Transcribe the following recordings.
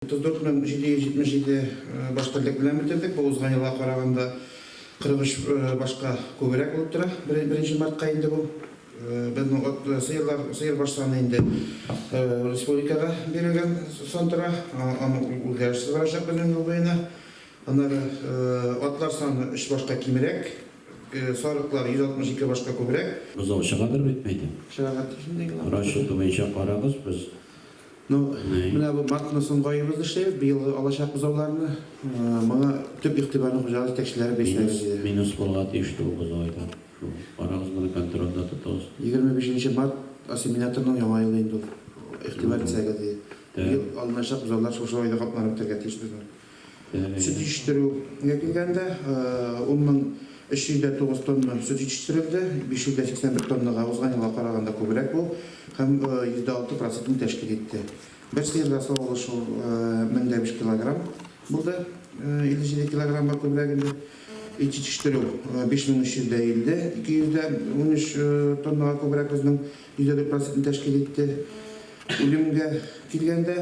34 777 баш терлек белән бетердек. Бу узган елга караганда 43 башка күбрәк булып тора. Беренче мартка инде бу. Безнең ат, сыерлар, сыер баш саны инде республикага бирелгән сан тора. Аны үзгәрешсез барачак безнең ел буена. Аннары атлар саны өч башка кимрәк, сарыклар 162 башка күбрәк. Бозау чыгадыр бит, мәйтәм. Чыгарга тиеш инде. Расчеты буенча карагыз, без Ну, менә бу мартны соңгы аебызда эшләйбез, быелгы алачак бозауларны. Моңа төп игътибарны хуҗалык җитәкчеләре бирсәгез иде. Минус булырга тиеш түгел бозау айда. Шул, карагыз моны, контрольдә тотыгыз. 25 нче март осеменаторның яңа елы инде ул. Игътибар итсәгез иде. Быел алыначак бозаулар шушы айда капланып бетәргә тиеш безнең. Сөт җитештерүгә килгәндә, 10 309 тонна сөт җитештерелде, 581 тоннага узган елга караганда күбрәк бу һәм 6% процентын тәшкил итте. Бер сыерда савылыш ул 1005 килограмм булды, 57 килограммга күбрәк инде. Ит җитештерү 5350, 213 тоннага күбрәк безнең, 4% процентын тәшкил итте. Үлемгә килгәндә,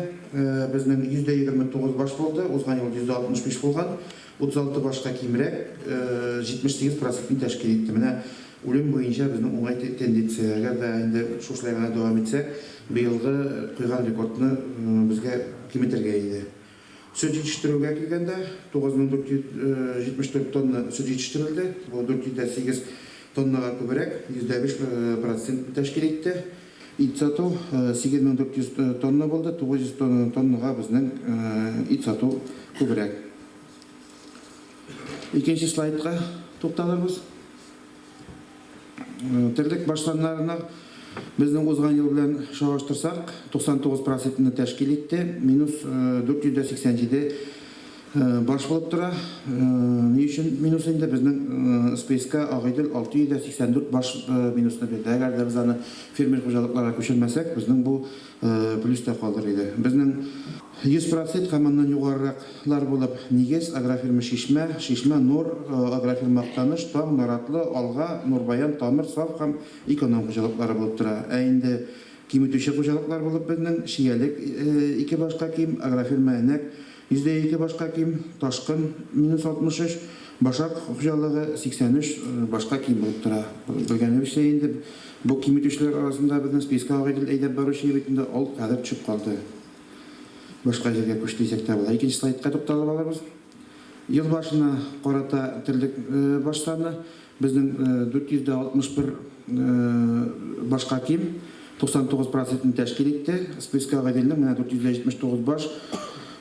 безнең 29% баш булды, узган ел 65% булган, 36 башка кимрәк, 78 процентны тәшкил итте. Менә үлем буенча безнең уңай тенденция. Әгәр дә инде шушылай гына дәвам итсәк, быелгы куйган рекордны безгә киметергә иде. Сөт җитештерүгә килгәндә, 9474 тонна сөт җитештерелде, бу 408 тоннага күбрәк, 5% процент тәшкил итте. Ит сату 8400 тонна булды, 900 тоннага безнең ит сату күбрәк. Икенче слайдка тукталырбыз. Терлек баш саннарына безнең узган ел белән чагыштырсак, 99 процентны тәшкил итте, минус 487 баш булып тора. Ни өчен минус инде? Безнең СПСК Агыйдел 684 баш минусны бирде. Әгәр дә без аны фермер хуҗалыкларга күчермәсәк, безнең бу плюста калыр иде. Безнең 100 процент һәм аннан югарыраклар булып Нигез, Агрофирма Чишмә, Чишмә, Нур, Агрофирма Актаныш, Таң, Наратлы, Алга, Нурбаян, Тамыр, Саф һәм Эконом хуҗалыклары булып тора. Ә инде киметүче хуҗалыклар булып безнең Чиялек ике башка ким, Агрофирма Әнәк 2% башка ким, Ташкын минус 63, Башак хуҗалыгы 83 башка ким булып тора. Белгәнебезчә инде, бу киметүчеләр арасында безнең Списка Агыйдел әйдәп баручы бит инде, ул хәзер төшеп калды. Башка җиргә күчте дисәк тә була. Икенче слайдка тукталып алырбыз. Ел башына карата терлек баш саны безнең 461 башка ким, 99 процентны тәшкил итте. Списка Агыйделнең менә 479 баш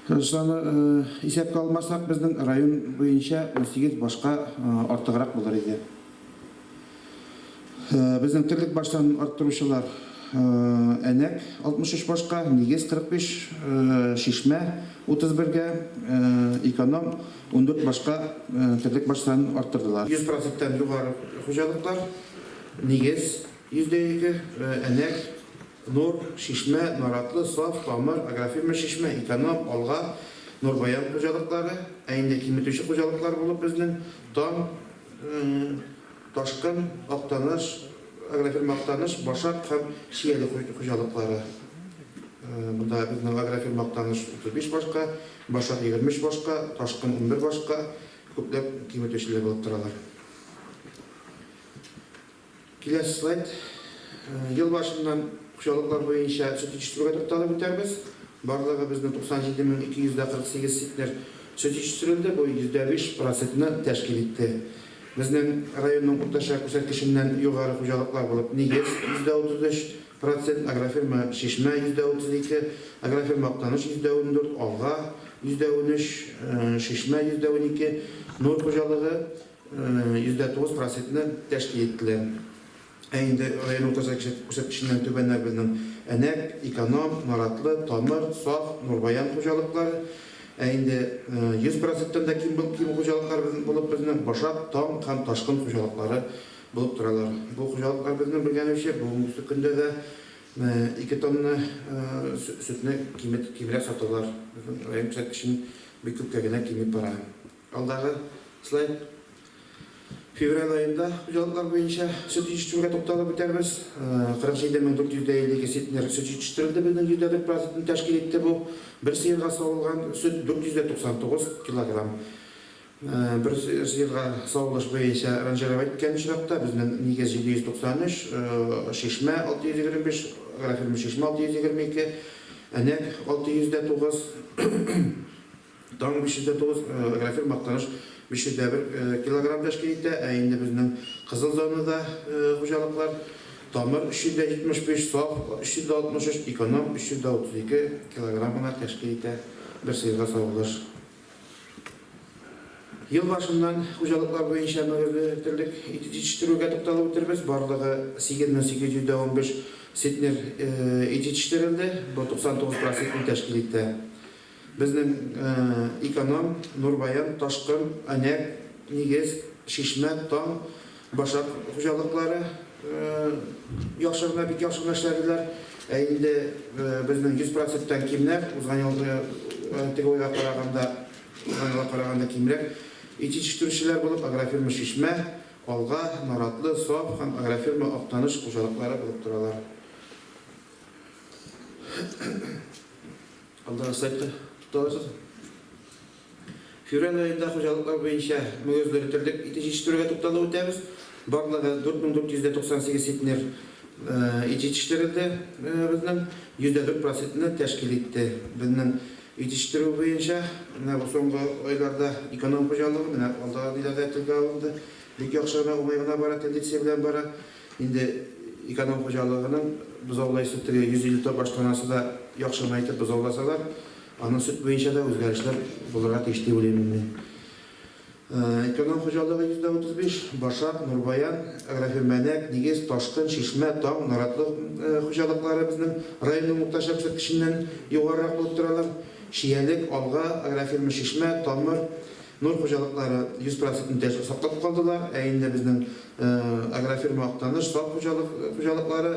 саны исәпкә алмасак, безнең район буенча 18 башка артыграк булыр иде. Безнең терлек баш санын арттыручылар Әнәк, 63 башка, Нигез, 45, Чишмә, 31 гә, Эконом, 14 башка терлек баш санын арттырдылар. 100 проценттан югары хуҗалыклар, Нигез, 2%, Әнәк, Нур, Чишмә, Наратлы, Саф, Тамыр, Агрофирма Чишмә, Эконом, Алга, Нурбаян хуҗалыклары, ә инде киметүче хуҗалыклар булып безнең Таң, Ташкын, Актаныш, Агрофирма Актаныш, Башак һәм Чияле хуҗалыклары. Монда безнең Агрофирма Актаныш 35 башка, Башак 23 башка, Ташкын 11 башка күпләп киметүчеләр булып торалар. Киләсе слайд. Ел башыннан хуҗалыклар буенча сөт җитештерүгә тукталып үтәрбез. Барлыгы безнең 97 248 центнер сөт җитештерелде, бу 5% процентны тәшкил итте. Безнең районның уртача күрсәткеченнән югары хуҗалыклар булып Нигез, 33%, Агрофирма Чишмә, 32%, Агрофирма Актаныш, 14%, Алга, 13%, Чишмә, 12%, Нур хуҗалыгы, 9% процентны тәшкил иттеләр. Ә инде район уртача күрсәткеченнән түбәннәр безнең Әнәк, Эконом, Наратлы, Тамыр, Саф, Нурбаян хуҗалыклары. Ә инде 100 проценттан да ким ким хуҗалыклар булып безнең Башак, Таң һәм Ташкын хуҗалыклары булып торалар. Бу хуҗалыклар безнең белгәнебезчә бүгенге көндә дә 2 тонна сөтне кимрәк саталар. Безнең район күрсәткечен бик күпкә генә кимеп бара. Алдагы слайд. Февраль аенда хуҗалыклар буенча сөт җитештерүгә тукталып үтәрбез. 47452 центнер сөт җитештерелде, безнең 104 процентын тәшкил итте бу. Бер сыерга савылган сөт 499 килограмм. Бер сыерга савылыш буенча ранжировать иткән очракта безнең нигез 793, Чишмә 625, агрофирма Чишмә 622, Әнәк 609, Таң 509, агрофирма Актаныш 501 килограмм тәшкил итә, ә инде безнең кызыл зонада хуҗалыклар Тамыр 375, Саф 363, Эконом 332 килограмм гына тәшкил итә бер сыерга савылыш. Ел башыннан хуҗалыклар буенча мөгезле терлек ите җитештерүгә тукталып үтербез. Барлыгы 8815 центнер ит җитештерелде, бу 99 процентны тәшкил итә. Безнең Эконом, Нурбаян, Ташкын, Әнәк, Нигез, Чишмә, Таң, Башак хуҗалыклары яхшы гына, бик яхшы гына эшләделәр. Ә инде безнең 100 проценттан кимнәр, узган елгы теге айга караганда, узган елга караганда кимрәк ит җитештерүчеләр булып агрофирма Чишмә, Алга, Наратлы, Саф һәм агрофирма Актаныш хуҗалыклары булып торалар. Алдагы сайтка тукталырсыз. Февраль аенда хуҗалыклар буенча мөгезле терлек ите җитештерүгә тукталып үтәбез. Барлыгы 4498 центнер ит җитештерелде безнең, 104 процентны тәшкил итте. Безнең ит җитештерү буенча менә бу соңгы айларда эконом хуҗалыгы, менә алдагы ниләрдә телгә алынды, бик яхшы гына, уңай гына бара, тенденция белән бара. Инде эконом хуҗалыгының бозаулайсы теге 150 баш танасы да яхшы гына итеп бозауласалар, аның сөт буенча да үзгәрешләр булырга тиеш дип уйлыйм мин. Эконом хуҗалыгы 135, Башак, Нурбаян, Агрофирма Әнәк, Нигез, Ташкын, Чишмә, Таң, Наратлы хуҗалыклары безнең районның уртача күрсәткеченнән югарырак булып торалар. Чиялек, Алга, Агрофирма Чишмә, Тамыр, Нур хуҗалыклары 100 процентны тә саклап калдылар, ә инде безнең Агрофирма Актаныш, Сак хуҗалык хуҗалыклары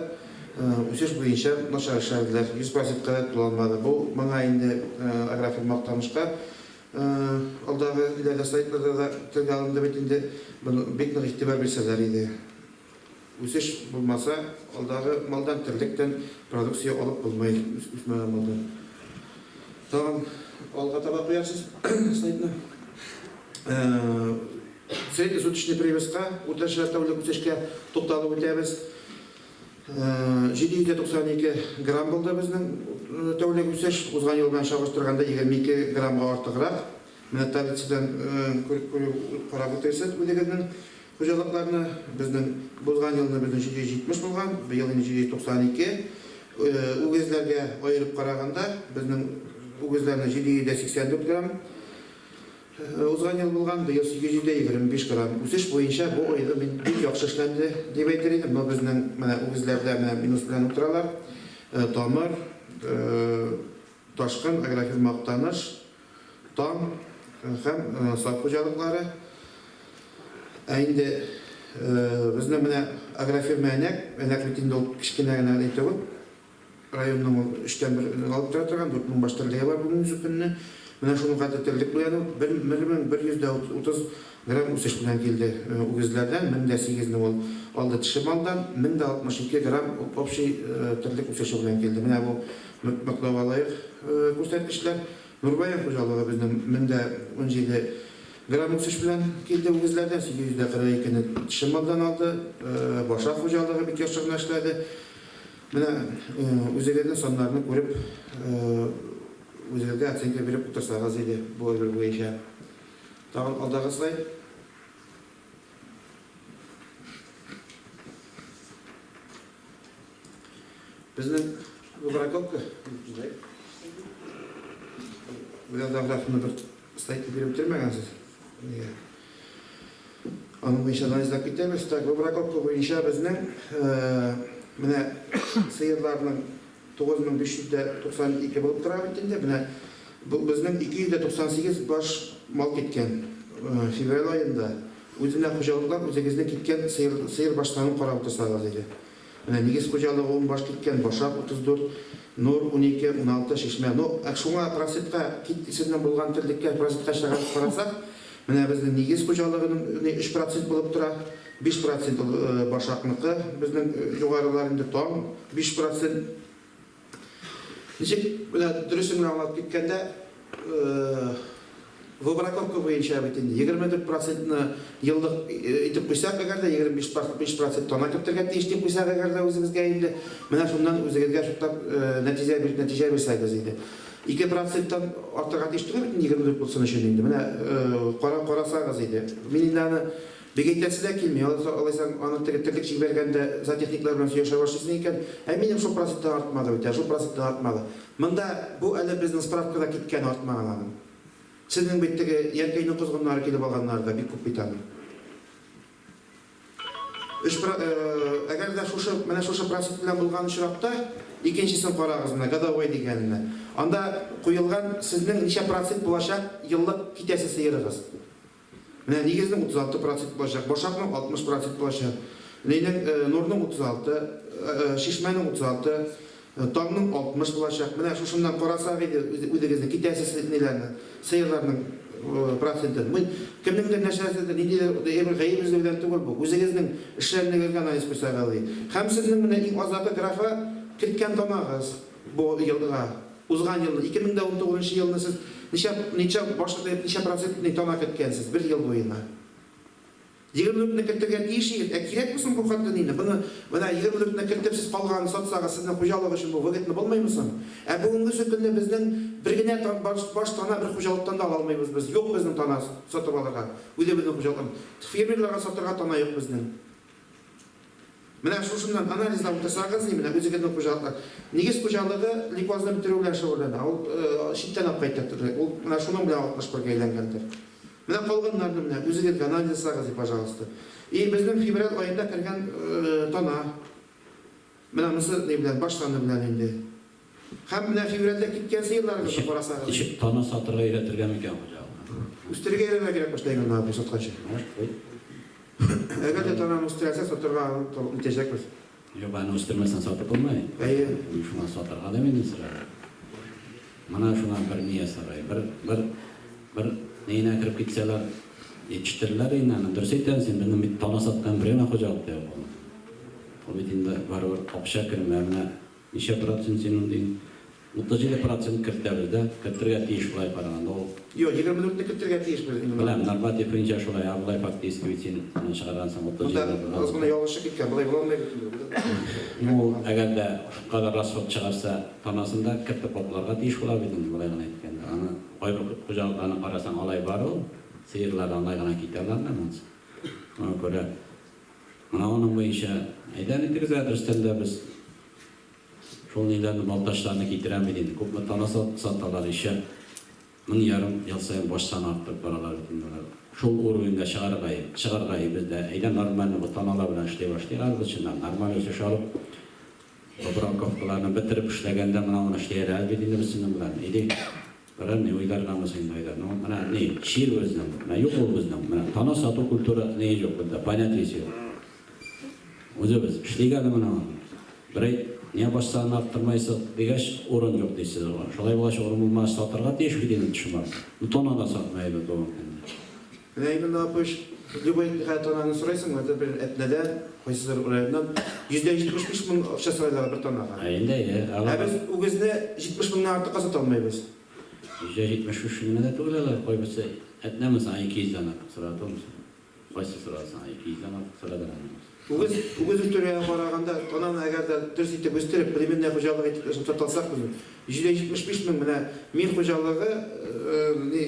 үсеш буенча начар эшләделәр, 100 процентка да тула алмады. Бу моңа инде Агрофирма Актанышка алдагы ниләрдә слайдларда да телгә алынды бит инде, моны бик нык игътибар бирсәләр иде. Үсеш булмаса, алдагы малдан, терлектән продукция алып булмый, үсмәгән малдан. Тагын алга таба куярсыз слайдны. Среднесуточный привеска, уртача тәүлек үсешкә тукталып үтәбез. 792 грамм булды безнең тәүлек үсеш. Узган ел белән чагыштырганда 22 граммга артыграк. Менә таблицадан карап үтерсез үзегезнең хуҗалыкларны. Безнең узган елны безнең 770 булган, быел инде 792. Үгезләргә аерып караганда, безнең үгезләрне 784 грамм узган ел булган, быел 825 грамм. Үсеш буенча бу айда мин бик яхшы эшләнде дип әйтер идем. Но безнең менә үгезләрдә менә минус белән утыралар. Тамыр, Ташкын, Агрофирма Актаныш, Таң һәм Сак хуҗалыклары. Ә инде безнең менә Агрофирма Әнәк, Әнәк бит инде ул кечкенә генә ни түгел, районның ул өчтән бер алып тора торган 4000 баш терлеге бар бүгенге көнне. Менә шуның хәтле терлек белән ул 1130 грамм үсеш белән килде үгезләрдән, 1008 не ул алды теше малдан, 1062 грамм общий терлек үсеше белән килде. Менә бу Мактауга лаек күрсәткечләр. Нурбаян хуҗалыгы безнең 1017 грамм үсеш белән килде үгезләрдән, 842 не теше малдан алды. Башак хуҗалыгы бик яхшы гына эшләде. Менә үзегезнең саннарны күреп, үзегезгә оценка биреп утырсагыз иде бу әйбер буенча. Тагын алдагы слайд. Безнең выбраковка Бераз графны бер слайд биреп бетермәгәнсез. Нигә? Аның буенча анализлап китәбез. Так, выбраковка буенча безнең менә сыерларның 9592 булып тора бит инде. Менә бу безнең 298 баш мал киткән февраль аенда. Үзенә хуҗалыклар үзегезнең киткән сыер, сыер баш санын карап утырсагыз иде. Менә Нигез хуҗалыгы ун баш киткән, Башак 34, Нур 12, 16, Чишмә. Ну, ә шуңа процентка, кит исемнән булган терлеккә процентка чыгарып карасак, Менә безнең нигез хуҗалыгының 3 процент булып тора. 5 процент ул Башакныкы, безнең югарылар инде Таң 5 процент. Ничек, менә дөресен генә аңлатып киткәндә, выбраковка буенча бит инде 24 процентны еллык итеп куйсак, әгәр дә 25 процент тана кертергә тиеш дип куйсак, әгәр дә үзегезгә инде, менә шуннан үзегезгә шутлап нәтиҗә нәтиҗә бирсәгез иде. 2 проценттан артырга тиеш түгел бит инде 24 булсын өчен инде. Менә кара карасагыз иде. Мин инде аны бик әйтәсе дә килми. Алайса, алайса аны теге терлек җибәргәндә зоотехниклар белән сөйләшә башлыйсың икән. Ә минем шул проценттан артмады бит, ә шул проценттан артмады. Монда бу әле безнең справкада киткән артмаган аның. Сезнең бит теге Яркәйнең козгыннары килеп алганнары да бик күп бит аның. Өч про, әгәр дә шушы, менә шушы процент белән булган очракта, икенчесен карагыз менә, годовой дигәнне. Анда куелган сезнең ничә процент булачак еллык китәсе сыерыгыз. Менә нигезнең 36 процент булачак, башакның 60 процент булачак, нинең, нурның 36, чишмәнең 36, таңның 60 булачак. Менә шушыннан карасак иде үзегезне китәсе ниләрне, сыерларның процентын. Мин кемнеңдер нәрсәседер, ниндидер гаеп эзләүдән түгел бу. Үзегезнең эшләрнегезгә анализ куйсагыз ди. Һәм сезнең менә иң азакы графа керткән танагыз бу елга. Узган елны, 2019 нчы елны сез ничә, ничә баш, ничә процент тана керткәнсез бер ел буена? 24 не кертергә тиеш егет, ә кирәкме соң бу хәтле нине? Моны менә 24 не кертеп сез калганын сатсагыз, сезнең хуҗалык өчен бу выгодно булмыймы соң? Ә бүгенгесе көнне безнең бер генә баш, баш тана бер хуҗалыктан да ала алмыйбыз без. Юк безнең тана сатып алырга. Үзебезнең хуҗалыктан. Фермерларга сатырга тана юк безнең. Менә шушыннан анализлап утырсагыз, ни менә үзегезнең хуҗалыкта. Нигез хуҗалыгы лейкозны бетерү белән шөгыльләнә. Ул читтән алып кайта төрле. Ул менә шуның белән 61 гә әйләнгәндер. Менә калганнарны менә үзегез анализ ясагыз, и, пожалуйста. И безнең февраль аенда кергән тана. Менә монысы ни белән, баш саны белән инде. Һәм менә февральдә киткән сыерларыгызны карасагыз. Ничек тана сатырга өйрәтергә микән хуҗалыкны? Үстерергә өйрәнергә кирәк башта Иман абый сатканчы. Әгәр дә тананы үстерәсә, сатырга аны табып нитәчәкбез. Юк, аны үстермәсәң сатып булмый. Әйе. Мин шуңа сатырга да мине сорады. Менә шуңа бер ни ясарга. Бер, бер, бер ниенә кереп китсәләр, җитештерерләр инде аны. Дөрес әйтәсең син, безнең бит тана саткан бер генә хуҗалык та юк ул. Ул бит инде барыбер акча кереме. Ә менә ничә процент син дин? 37 процент кертәбез дә, кертергә тиеш болай караганда ул. Юк, 24 не кертергә тиеш без инде. Беләм, норматив буенча шулай, ә болай фактически бит син аны чыгаргансың 37 Монда аз гына ялгышы киткән, болай була алмый бит инде. Ну, ул әгәр дә шулкадәр расход чыгарса, танасын да кертеп капларга тиеш була бит инде, болай гына әйткәндә. Аны кайбер хуҗалыкларны карасаң, алай бар ул, сыерлар алай гына китәләр анда монысы. Шуңа күрә менә аның буенча әйдә нитегез ә дөрестән дә без Шул ниләрне, балтачларны китерәм бит инде. Күпме тана саталар, еще 1500 ел саен баш саны арттырып баралар бит инде алар. Шул уровеньга чыгарга, чыгарга без дә. Әйдә нормально бу таналар белән эшли башлыйк әле без чыннан. Нормаль үсеш алып, браковкаларны бетереп эшләгәндә менә моны эшли алабыз бит инде без синең белән. Или берәр ни уйларгамы соң инде, Айдар? Ну, менә ни, чир безнең. Менә юк ул безнең. Менә тана сату культура ние юк бездә, понятиесе юк. Үзебез эшлик әле менә моны. Берәй нигә баш санын арттырмайсыз дигәч, урын юк дисез. Шулай булгач, урын булмагач, сатырга тиеш бит инде төшем бар. Ну, тона да сатмыйбыз бүгенге көндә. Менә именно, апыш, любой хәл тонаны сорыйсың, это бер Әтнәдән, кайсыдыр районнан 175 мең акча сорыйлар бер тоннага. Ә инде, әйе. Ә без үгезне 70 меңнән артыкка сата алмыйбыз. 175 меңгә дә түгел алар, кайберсе Әтнәме соң 200 дән артык сорады, түгелме? Кайсы сорасаң, 200 дән артык сорадыр аны. Үгез, үгез үстерүгә караганда, тананы әгәр дә дөрес итеп үстереп, племенный хуҗалык итеп сата алсак без, 175 мең менә Мир хуҗалыгы ни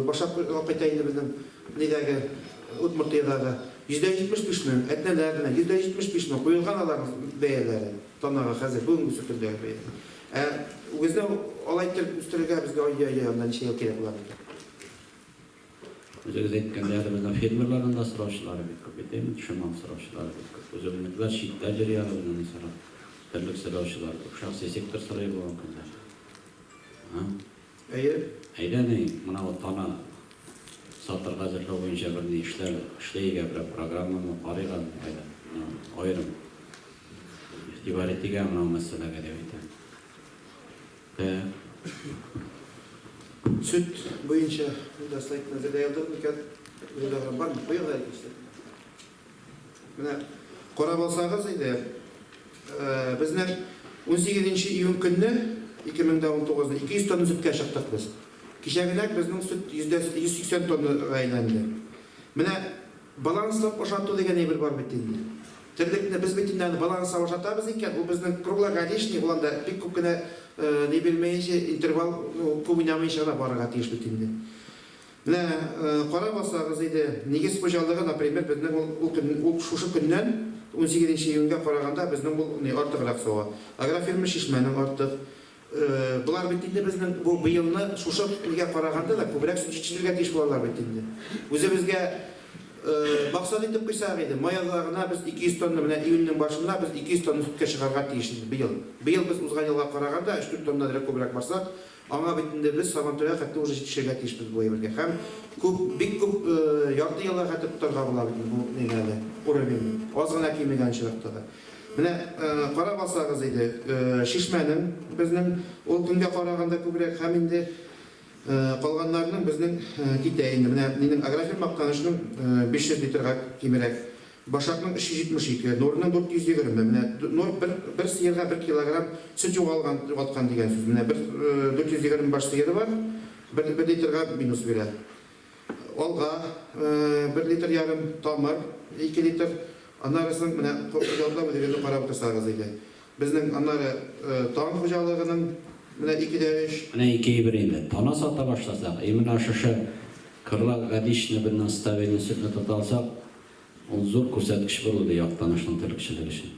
башлап алып кайта инде безнең нидәге, Удмуртиядәге 175 мең, Әтнәләр менә 175 мең куелган аларның бәяләре танага хәзер бүгенге көндәге бәя. Ә үгезне алай иттереп үстерергә безгә ай-яй-яй анда ничә ел кирәк була инде. Үзегез әйткәндәй, әле безнең фермерларның да сораучылары бик күп бит, әйеме? Төшем сораучылары бик күп. Үзебезнекеләр читтә йөри әле безнең ни сорап. Терлек сораучылар күп. Шәхси сектор сорый бүгенге көндә. А? Әйе. Әйдә ни, менә бу тана сатырга әзерләү буенча бер ни эшләр, эшләйгә берәр программамы карыйк әле, әйдә. Аерым игътибар итик әле менә бу мәсьәләгә дип әйтәм. Так. Сөт буенча монда слайдны әзерләй алдыгыз микән? Үзегездә бармы? Куегыз әле слайдны. Менә карап алсагыз иде, безнең 18 июнь көнне 2019 200 тонна сөткә чыктык без. Кичәгенәк безнең сөт 180 тоннага әйләнде. Менә баланслап ашату дигән әйбер бар бит инде. Терлекне без бит инде аны баланслап ашатабыз икән, ул безнең круглогодичный, ул анда бик күп кенә ни бирмәенчә, интервал күп уйнамыйча гына барырга тиеш бит инде. Менә карап алсагыз иде, Нигез хуҗалыгы, например, безнең ул ул көн ул шушы көннән, 18 июньгә караганда безнең ул ни артыграк сава. Агрофирма Чишмәнең артык. Болар бит инде безнең бу быелны шушы көнгә караганда да күбрәк сөт җитештерергә тиеш булалар бит инде. Үзебезгә максат итеп куйсак иде, май азагына без 200 тонна, менә июньнең башында без 200 тонна сөткә чыгарга тиеш инде быел. Быел без узган елга караганда өч-дүрт тоннадрак күбрәк барсак, аңа бит инде без Сабантуйга хәтле уже җитешергә тиешбез бу әйбергә. Һәм күп, бик күп ярты елга хәтле тотарга була бит инде бу нигә әле, уровеньны. Аз гына кимегән очракта да. Менә карап алсагыз иде, Чишмәнең безнең ул көнгә караганда күбрәк һәм инде калганнарының безнең китә инде. Менә минем Агрофирма Актанышның 500 литрга кимрәк, Башакның 372, Нурның 420. Менә Нур бер, бер сыерга бер килограмм сөт югалган, югалткан дигән сүз. Менә бер 420 баш сыеры бар, бер, бер литрга минус бирә. Алга, бер литр ярым, тамыр, ике литр. Аннары соң менә хуҗалыкта үзегезне карап утырсагыз иде. Безнең аннары Таң хуҗалыгының менә ике дә өч. Менә ике әйбер инде. Тана сата башласак, именно шушы круглогодичный безнең стабильный сөтне тота алсак, ул зур күрсәткеч булыр иде Актанышның терлекчелеге өчен.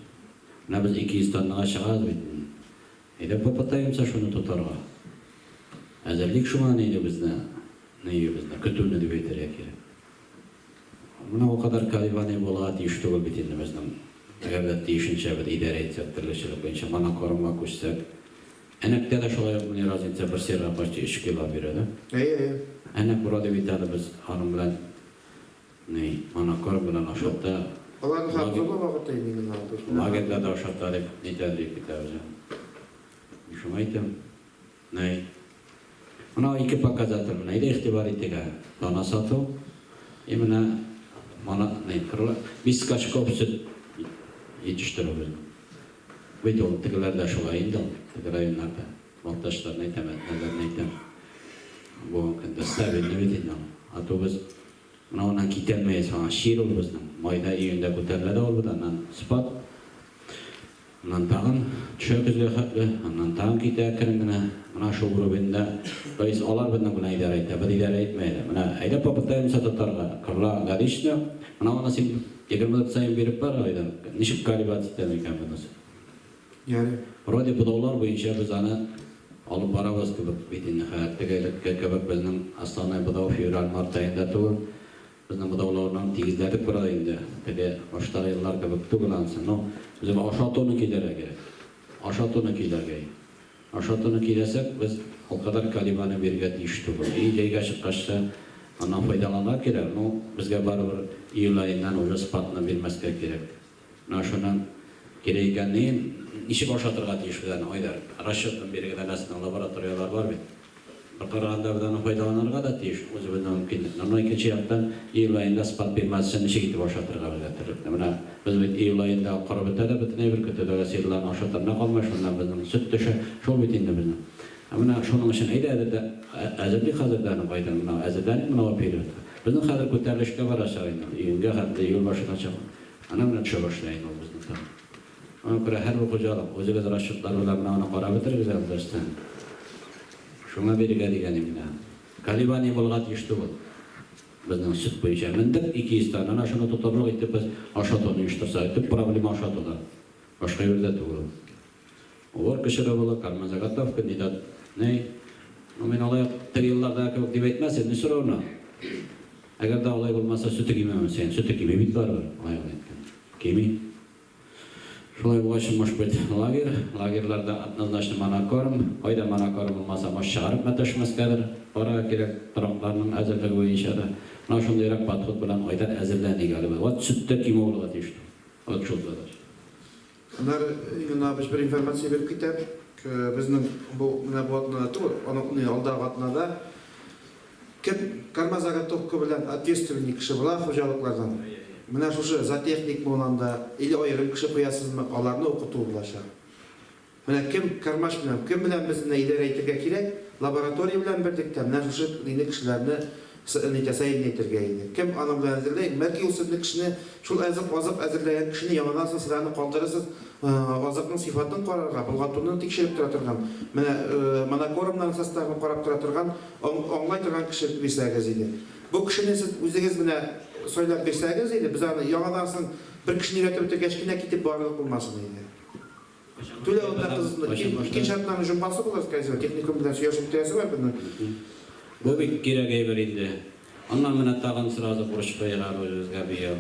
Менә без 200 тоннага чыгабыз бит инде. Әйдә попытаемся шуны тотарга. Әзерлик шуңа нинди безне, ниебезне, көтүне дип әйтергә кирәк. Менә ул кадәр колебание булырга тиеш түгел бит инде безнең. Әгәр дә тиешенчә без идарә итсәк, терлекчелек буенча монокормга күчсәк. Әнәктә дә шулай ук менә разница бер сыерга почти өч кило бирә, да? Әйе, әйе. Әнәк вроде бит әле без аның белән ни, монокорм белән ашата. Аларның һәм зур вакыты инде генә. Лагерьда да ашата дип нитә дип китәбез. Шуңа әйтәм. Нәй. Менә ике показатель менә. Әйдә игътибар итик әле. Дана сату и менә мана ни кырла без скачков сөт җитештерү безнең. Бит ул тегеләрдә шулай инде ул, теге районнарда. Балтачларны әйтәм, Әтнәләрне әйтәм. Бүгенге көндә стабильный бит инде ул. А то без менә аннан китәлмәйбез, аңа чир ул безнең. Майда, июньдә күтәрелә дә ул бит, аннан спад. Аннан тагын төшә көзгә хәтле, аннан тагын китә әкрен генә. Менә шул уровеньда. То есть алар безнең белән идарә итә, без идарә итмәйбез. Менә әйдә попытаемся тотарга. Круглогодично. Менә аны син 24 саен биреп бар, Айдар. Ничек колебаться итә микән монысы? Ярый. Вроде бодаулар буенча без аны алып барабыз кебек бит инде хәзер. Теге элекке кебек безнең основной бодау февраль-март аенда түгел. Безнең бодауларны тигезләдек бераз инде. Теге баштагы еллар кебек түгел анысы. Но безгә ашатуны көйләргә кирәк. Ашатуны көйләргә. Ашатуны көйләсәк, без ул кадәр колебание бирергә тиеш түгел. И җәйгә чыккач та аннан файдаланырга кирәк. Но безгә барыбер июль аеннан уже спадны бирмәскә кирәк. Менә шуның кирәк икәнлеген ничек ашатырга тиешбез аны, Айдар? Расчетын бирегез, әнә лабораторияләр бар бит. Бер караганда без аны файдаланырга да тиеш, үзебезнең мөмкинлекне. Но икенче яктан, июль аенда спад бирмәс өчен ничек итеп ашатырга безгә терлекне? Менә без бит июль аенда корып бетә дә бөтен әйбер, көтүдәге сыерларны ашатыр менә калмый, шуннан безнең сөт төшә. Шул бит инде безнең. Ә менә шуның өчен әйдә әзер әзерлик хәзердән үк, Айдар, менә әзерләник менә бу периодка. Безнең хәзер күтәрелешкә барачак инде ул, июньгә хәтле, июль башына чаклы. Ана менә төшә башлый инде ул безнең тагын. Шуңа күрә һәрбер хуҗалык үзегез расчетлар белән менә аны карап бетерегез әле берсе. Шуңа бирегә дигәнем менә. Колебание булырга тиеш түгел. Безнең сөт буенча мендек 200 тонна, әнә шуны тотарлык итеп без ашатуны оештырсак, төп проблема ашатуда. Башка җирдә түгел ул. Уборка чоры була, кормозаготовка, не до, ни. Ну, мин алай ук теге еллардагы кебек дип әйтмәс идем, но все равно. Әгәр дә алай булмаса, сөте кимемәс икән. Сөте кими бит барыбер, алай гына әйткәндә. Кими. Шулай булгач, может быть, лагерь, лагерьларда однозначно монокорм, кайда монокорм булмаса, может, чыгарып мәтәшмәскәдер, карарга кирәк, торакларның әзерлеге буенча да. Менә шундыйрак подход белән Айдар әзерләник әле без. Вот сөт тә кимү булырга тиеш түгел. Вот шул задача. Аннары Юна абыч бер информация биреп китәм. Безнең бу менә бу атнада түгел, аның алдагы атнада. Кем кормозаготовка белән ответственный кеше була хуҗалыклардан, менә шушы зоотехникмы ул анда, или аерым кеше куясызмы, аларны укыту булачак. Менә кем кормач белән, кем белән без менә идарә итергә кирәк, лаборатория белән берлектә менә шушы нинди кешеләрне нитә, соединять итергә иде. Кем аның белән әзерләй, бәлки ул сезне кешене, шул әзык, азык әзерләгән кешене яңадан соң сез аны калдырырсыз, азыкның сыйфатын карарга, болгатуны тикшереп тора торган, менә монокормнарның составын карап тора торган, аңлай торган кеше бирсәгез иде. Бу кешене сез үзегез менә сайлап бирсәгез иде, без аны яңадан соң бер кешене өйрәтеп бетергәч кенә китеп барырлык булмасын иде. Түләвен дә кызыксынды. Икенче атнаның җомгасы булыр, скорее всего, техникум белән сөйләшеп бетерәсе бар безнең. Бу бик кирәк әйбер инде. Аннан менә тагын сразу бурыч куйыйк әле үзебезгә быел.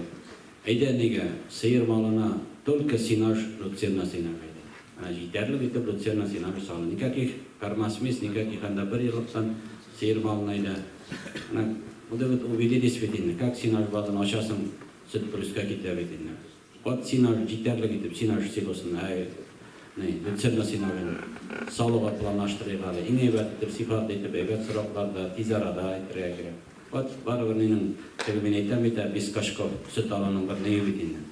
Әйдә, нигә, сыер малына только сенаж, люцерна сенаж әйдә. Менә җитәрлек итеп люцерна сенаж салын. Никаких кормосмесь, никаких анда бер еллыктан сыер малына әйдә. Менә вот это убедились бит инде, как сенаж базын ачасың, сөт плюска китә бит инде. Ат сенаж җитәрлек итеп сенаж силосын, әй, ни, люцерна сенажын салуга планлаштырыйк әле. Иң әйбәт итеп, сыйфатлы итеп, әйбәт срокларда, тиз арада әйтергә кирәк. Ат барыбер нинең, теге мин әйтәм бит ә, без скачков, сөт алуның бер ние бит инде.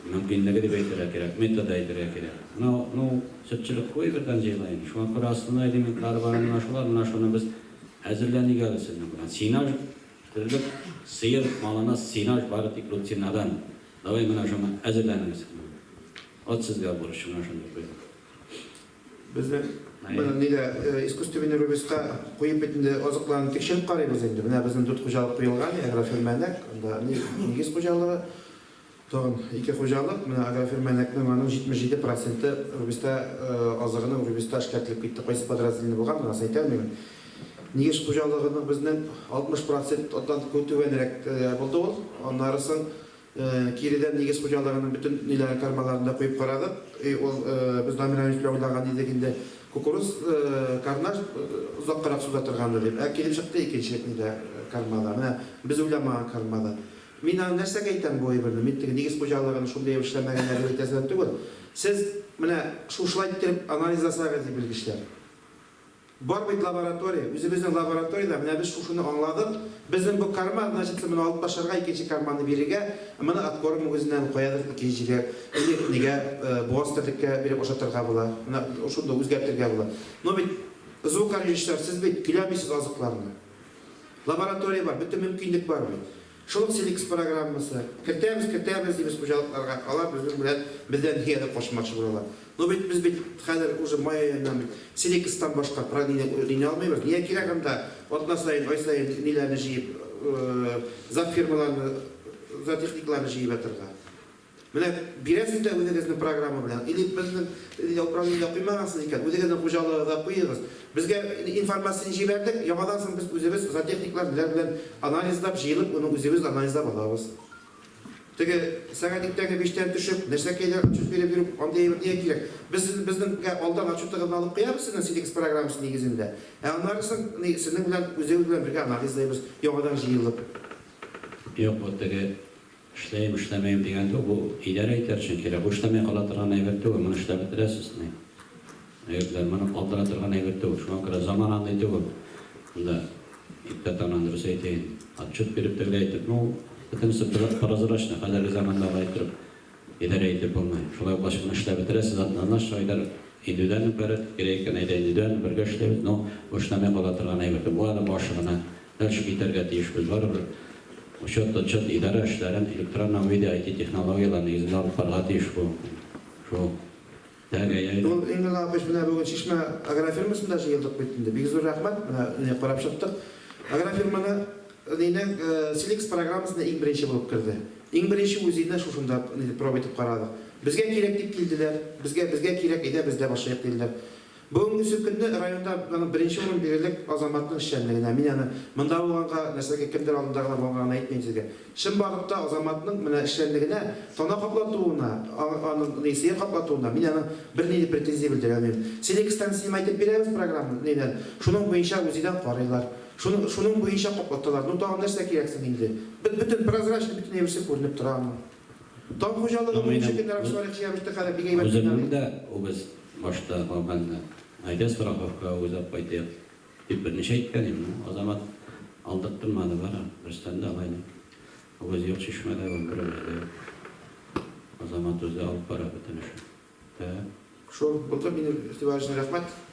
Мөмкинлеге дип әйтергә кирәк, методы әйтергә кирәк. Менә, ну, сөтчелек күп әйбердән җыела инде. Шуңа күрә основной элементлары бар менә шулар, менә шуны без әзерләник әле сезнең белән. Сенаж Терлек, сыер малына сенаж бары тик люцинадан. Давай менә шуңа әзерләнегез. От сезгә бурыч, менә шундый куйдым. Безнең моны нигә искусственный рубиска куеп бит инде азыкларны тикшереп карыйбыз инде. Менә безнең дүрт хуҗалык куелган, агрофирма Әнәк, анда нигез хуҗалыгы, тагын ике хуҗалык. Менә агрофирма Әнәкнең аның 77 проценты рубиста азыгының рубиста эшкәртелеп китте. Кайсы подразделение булган, монысын әйтә алмыйм. Нигез хуҗалыгының безнең 60 проценттан түбәнрәк булды ул. Аннары соң киредән нигез хуҗалыгының бөтен ниләрен, кормаларын да куеп карадык. И ул без Дамир Рамилевич белән уйлаган идек инде, кукуруз карнаж озаккарак суза торгандыр дип. Ә килеп чыкты икенче нидә, кормада. Менә без уйламаган кормада. Мин аны нәрсәгә әйтәм бу әйберне? Мин теге нигез хуҗалыгын шундый әйбер эшләмәгәннәр дип әйтәсем түгел. Сез менә шушылай иттереп анализласагыз, ди белгечләр. Бар бит лаборатория, үзебезнең лабораториядә менә без шушыны аңладык, безнең бу корма, значится, моны алып ташларга, икенче корманы бирергә, моны откорм үгезеннән каядыр икенче җиргә, или нигә, буаз терлеккә биреп ашатырга була, менә шунда үзгәртергә була. Но бит звукорежиссер сез бит көйләмисез азыкларны. Лаборатория бар, бөтен мөмкинлек бар бит. Шул ук Селикс программасы. Кертәбез, кертәбез, дибез хуҗалыкларга. Алар безнең белән, бездән нигәдер качмакчы булалар. Ну бит без бит хәзер уже май аеннан бит Селикстан башка про мине уйный алмыйбыз. Нигә кирәк анда атна саен, ай саен ниләрне җыеп, завфирмаларны, зоотехникларны җыеп ятырга? Менә бирәсез дә үзегезнең программа белән, или безнең управлениедә куймагансыз икән, үзегезнең хуҗалыгыгызда куегыз. Безгә информацияне җибәрдек, яңадан соң без үзебез зоотехниклар ниләр белән анализлап, җыелып, моны үзебез анализлап алабыз. Теге сәгать иртәнге биштән төшеп, нәрсәкәйләр отчет биреп йөрү, андый әйбер нигә кирәк? Без безнеңгә алдан отчетыгызны алып куябыз сезнең Селикс программасы нигезендә. Ә аннары соң ни, сезнең белән үзебез белән бергә анализлыйбыз, яңадан җыелып. Юк, бу теге Эшләем, эшләмәем дигән түгел, бу идарә итәр өчен кирәк. Бу эшләмәй кала торган әйбер түгел, моны эшләп бетерәсез, ни. Егетләр, моны калдыра торган әйбер түгел. Шуңа күрә заман андый түгел. Монда иптә таман дөрес әйтә инде. Отчет биреп тегеләй итеп, ну, бөтенесе прозрачно, хәзерге заманда алай иттереп идарә итеп булмый. Шулай булгач, моны эшләп бетерәсез, однозначно идарә индивидуальный порядок кирәк икән, әйдә индивидуально бергә эшләйбез, но бу эшләмәй кала торган әйбер түгел. Бу әле башы гына. Дальше китәргә тиешбез. Барыбер учет, отчет, идарә эшләрен электрон виде IT технологияләр нигезендә алып барырга тиеш бу. Шул. Тәге, әйдә. Ул Иңгел апыш, менә бүген Чишмә агрофирмасында җыелдык бит инде. Бик зур рәхмәт, менә ни карап чыктык. Агрофирманы нинең Селикс программасына иң беренче булып керде. Иң беренче үзине шушында ни проба итеп карадык. Безгә кирәк дип килделәр. Безгә, безгә кирәк, әйдә бездә башлыйк диделәр. Бүгенгесе көнне районда аның беренче урын бирерлек Азаматның эшчәнлегенә. Мин аны монда булганга, нәрсәгә, кемдер алдында гына булганга гына әйтмим сезгә. Чынбарлыкта Азаматның менә эшчәнлегенә, тана каплатуына, аның ни, сыер каплатуына мин аның бернинди претензия белдерә алмыйм. Селекстан снимать итеп бирәбез программа нидән, шуның буенча УЗИдан карыйлар. Шуның, шуның буенча каплаталар. Ну тагын нәрсә кирәк соң инде? Бөтен прозрачный бөтен әйберсе күренеп тора аның. Таң хуҗалыгы бүгенге көндә Роксолик җыябышты хәзер бик әйбәт Үземнең дә үгез башта калганда, әйдә страховкага үгез алып кайтыйк, дип берничә әйткән идем. Ну, Азамат Алдырттырмады бары, берсен дә алай. Үгез юк чишмәдә, бер үгез дә юк. Азамат үзе алып бара бөтен эшен. Так. Шул, булды. Минем игътибар өчен рәхмәт.